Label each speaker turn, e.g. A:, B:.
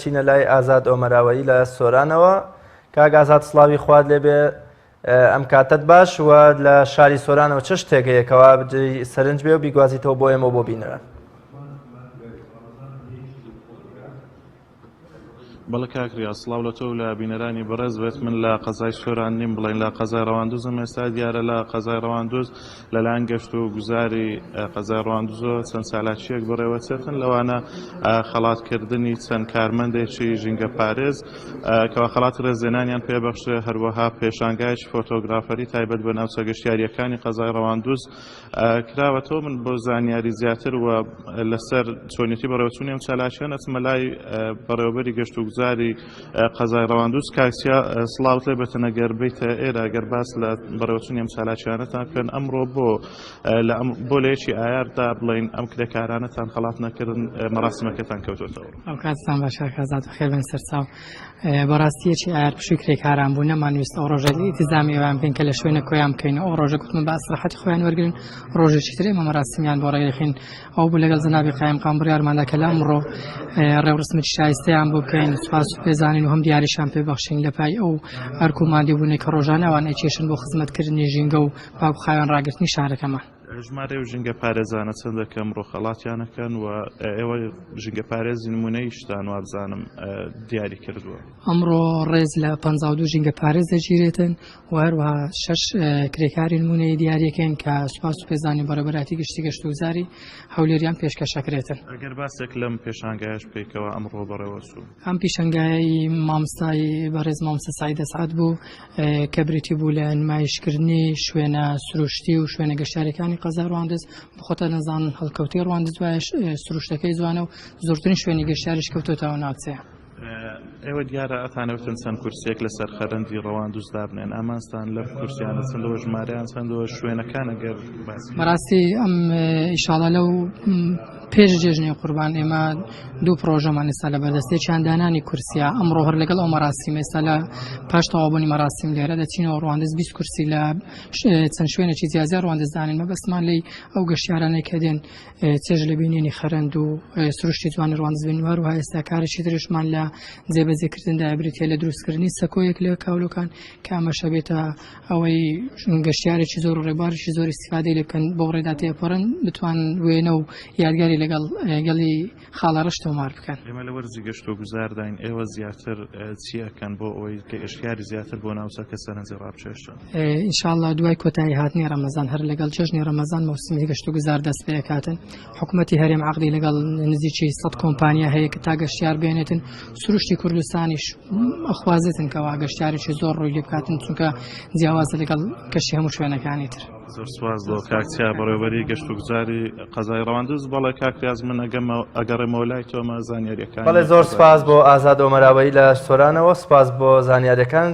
A: دەچینە لای ئازاد ئۆمەراوەیی لە سۆرانەوە. کاک ئازاد سڵاوی خوات لێبێ ئەم کاتەت باش و لە شاری سۆرانەوە چ شتێک هەیە کەوا سەرنج بێ و بیگوازیتەوە بۆ ئێمە بۆ بینەران؟
B: بەڵێ کاک ڕیاز سڵاو لە تۆ و لە بینەرانی بەڕێز بێت من لە قەزای سۆران نیم بڵێن لە قەزای ڕەواندوزم ئێستا دیارە لە قەزای ڕەواندوز لەلایەن گەشت و گوزاری قەزای ڕەواندوزەوە چەند چالاکییەک بەڕێوەچێتن لەوانە خەڵاتکردنی چەند کارمەندێکی ژینگە پارێز کەوا خەڵاتی ڕێزلێنانیان پێبەخشرێ هەروەها پێشانگایەکی فۆتۆگرافەری تایبەت بە ناوچە گەشتیارییەکانی قەزای ڕەواندوز کراوەتەوە من بۆ زانیاری زیاتر و لەسەر چۆنیەتی بەڕێوەچوونی ئەم چالاکیان ئەچمە لای بەڕێوەبەری گەشت و گوزاری قەزای ڕەواندوز کاکسیا سڵاوت لێ بێتن ئەگەر بیتە ئێرە ئەگەر باس لە بەڕێوەچوونی ئەم چالاکیانەتان بکەن ئەمڕۆ بۆ لە بۆ لە یەکی ئایاردا بڵین ئەم کرێکارانەتان خەڵات نەکردن مەراسیمەکەتان کەوتوەتەوە.
C: ئەو کاتتان باش کاک ئازاد بەخێر بێن سەرچاو. بەڕاستی یەکی ئایار پشووی کرێکاران بوو نەمانویست ئەو ڕۆژە ئیتزامی ئەویان بکەین کە لە شوێنە کۆیان بکەین ئەو ڕۆژە گوتمان بە ئەسراحەتی خۆیان وەرگن ڕۆژێکی تر ئێمە مەراسیمیان بۆ ڕێگەخین ئەو بوو لەگەڵ جەنابی قایمقام بڕیارماندا کە لە ئەمڕۆ ڕێوڕسمێکی شایستەیان بۆ بکەین سوپاس و پێزانین و هەم دیاریشان پێ بەخشین لە پای ئەو ئەرک و ماندووبوونەی کە ڕۆژانە ئەوان ئەیکێشن بۆ خزمەتکردنی ژینگە و پاک و خاوێن ڕاگرتنی شارەکەمان.
B: ژمارەی ئەو ژینگە پارێزانە چەندە کە ئەمڕۆ خەڵاتیان ئەکەن و ئێوە ژینگە پارێزی نمونەیشتان وابزانم دیاری کردووە؟
C: ئەمڕۆ ڕێز لە 52 ژینگە پارێز دەگیرێتن و هەروەها شەش کرێکاری نمونەی دیاریەکەین کە سوپاس و پێزانی بەڕێوەبەرایەتی گشتی گەشتوگوزاری هەولێریان پێشکەشەکرێتن.
B: ئەگەر باسێک لەم پێشانگایەش بکەیتەوە ئەمڕۆ بەڕێوەچوو.
C: ئەم پیشەنگایەی مامۆستای بەڕێز مامۆستا سەعید ئەسعەد بوو کە بریتی بوو لە نمایشکردنی شوێنە سروشتی و شوێنە گەشتیاریەکانی قەزای ڕواندز بخۆتان نەزانن هەڵکەوتەی ڕواندز وایە سروشتەکەی جوانە و زۆرترین شوێنی گەشتیاریش کەوتۆتەوە ناوچەیە.
B: ئێوە دیارە ئەتانەوتن چەند کورسیەک لەسەر خەرەندی ڕەواندوز دابنێن ئامانجتان لەم کورسیانە چەندەوە ژمارەیان چەندەوە شوێنەکان ئەگەر باس
C: بەڕاستی ئەم ئیشاڵا لەو پێش جێژنی قوربان ئێمە دوو پرۆژەمان ئێستا لە بەردەستێکیان دانانی کورسیا ئەمڕۆ هەر لەگەڵ ئەو مەراسیم ئێستا لە پاش تەواوبوونی مەراسیم لێرە دەچینەوە ڕواندز 20 کورسی لە چەند شوێنێکی جیاجیا ڕواندز دانین مەبەستمان لی ئەو گەشتیارانەی کە دێن چێژ لە بینینی خەرەند و سروشتی جوانی ڕواندز بین و هەروەها ئێستا کارێکی تریشمان لە جێبەجێکردندا بریتیە لە دروستکردنی سەکۆیەک لە کاولۆکان کە ئەمەشە بێتە ئەوەی گەشتیارێکی زۆر و ڕێبارێکی زۆر ئیسیفادەی لێ بکەن بۆ ڕێدا تێپەڕن بتوان وێنە و یادگاری لەگەڵ گەلی خاڵە ڕەش تۆمار بکەن.
B: ئێمە لە وەرزی گەشت و گوزارداین ئێوە زیاتر چی ئەکەن بۆ ئەوەی کە گەشتیاری زیاتر بۆ ناوچەکە سەرنجی ڕابکێشن؟
C: ئینشاءاللە دوای کۆتایی هاتنی ڕەمەزان هەر لەگەڵ جەژنی ڕەمەزان مەوسمی گەشت و گوزار دەست پێ ئەکاتن حکوومەتی هەرێم عەقدی لەگەڵ نزیکی 100 کۆمپانیا هەیە کە تا گەشتیار بێنێتن سروشتی کوردستانیش ئەخوازێتن کەوا گەشتیارێکی زۆر ڕووی لێ بکاتن چونکە جیاوازە لەگەڵ کەشی هەموو شوێنەکانی تر.
B: زۆر سوپاس بۆ کاک چیا بەڕێوەبەری گەشت و گوزاری قەزای ڕەواندز بەڵێ کاک ریاز من ئەگەمە ئەگەڕێمەوە لای تۆمە زانیاریەکانی
A: بەڵێ زۆر سوپاس بۆ ئازاد ئۆمەراوەیی لە سۆرانەوە سوپاس بۆ زانیاریەکان.